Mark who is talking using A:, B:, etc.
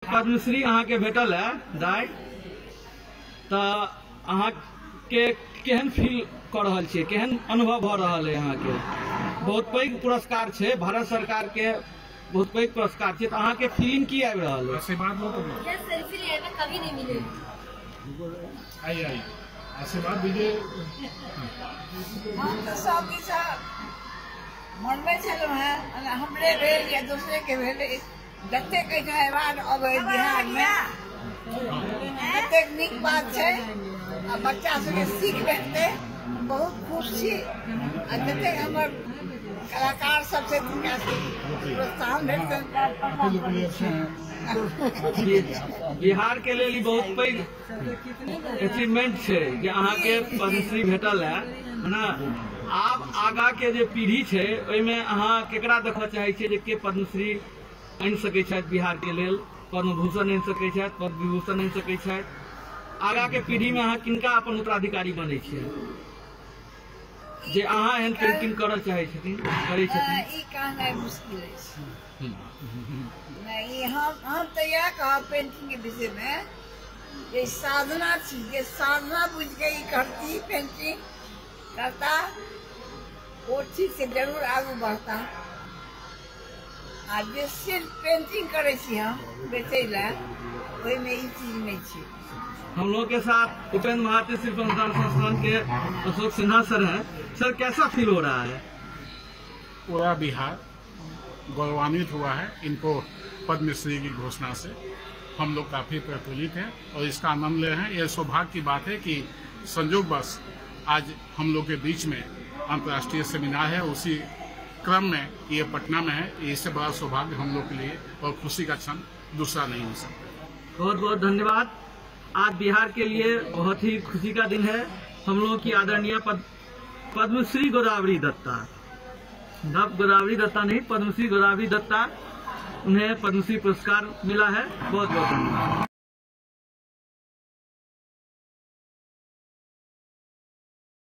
A: पद्मश्री अहाँके भेटल है दाइ, तऽ अहाँके केहन फील कऽ रहल छियै, केहन अनुभव भऽ रहल है अहाँके? बहुत पैघ पुरस्कार छै, भारत सरकार के बहुत पैघ पुरस्कार छै, तऽ अहाँके फीलिंग की आबि रहल है?
B: आशीर्वाद लो तुम लोग।
C: यह सेल्फी लिए में कभी नहीं मिलेगी।
B: आइए आइए, आशीर्वाद दीजिए।
D: हम तऽ सब दिशा मनबै छलहुँ हेँ, ओना हमरे भेल या दोसरेके भेल, जतेक एहिठाम अवार्ड अबै बिहारमे ततेक नीक बात छै आ बच्चा सबके सीख भेटतै। बहुत खुश छी आ जतेक हमर कलाकार सब छै तिनका सबके प्रोत्साहन भेटतनि।
A: बिहार के लेल ई बहुत पैघ अचीवमेंट छै जे अहाँके पद्मश्री भेटल है ना। आब आगा के जे पीढ़ी छै ओहिमे अहाँ केकरा देखऽ चाहै छियै जे के पद्मश्री आनि सकै छथि बिहार के लेल, पद्मभूषण आनि सकै छथि, पद्म विभूषण आनि सकै छथि? आगा के पीढ़ी में अहाँ किनका अपन उत्तराधिकारी बनै छियै जे अहाँ एहन पेंटिंग करऽ चाहै छथिन, करै छथिन?
D: ई कहनाइ मुश्किल अछि। नहि, ई हम तऽ इएह कहब पेंटिंग के विषयमे जे साधना छी, जे साधना बुझिके ई करती पेंटिंग करता ओ ठीक से जरूर आगू बढ़ता। आ जे सिर्फ पेंटिंग करै छी हम बेचै लए, ओहिमे ई चीज नहि छै।
A: हम लोग के साथ उपेंद्र भारती शिल्प अनुसंधान संस्थान के अशोक सिन्हा सर हैं। सर, कैसा फील हो रहा है?
B: पूरा बिहार गौरवान्वित हुआ है इनको पद्मश्री की घोषणा से। हम लोग काफ़ी प्रफुल्लित हैं और इसका आनंद ले रहे हैं। यह सौभाग्य की बात है कि संजोगवश आज हम लोग के बीच में अंतर्राष्ट्रीय सेमिनार है, उसी क्रम में ये पटना में है। इससे बड़ा सौभाग्य हम लोग के लिए और खुशी का क्षण दूसरा नहीं हो सकता।
A: बहुत बहुत धन्यवाद। आज बिहार के लिए बहुत ही खुशी का दिन है। हम लोगों की आदरणीय पद्मश्री गोदावरी दत्ता, अब गोदावरी दत्ता नहीं, पद्मश्री गोदावरी दत्ता, उन्हें पद्मश्री पुरस्कार मिला है। बहुत बहुत धन्यवाद।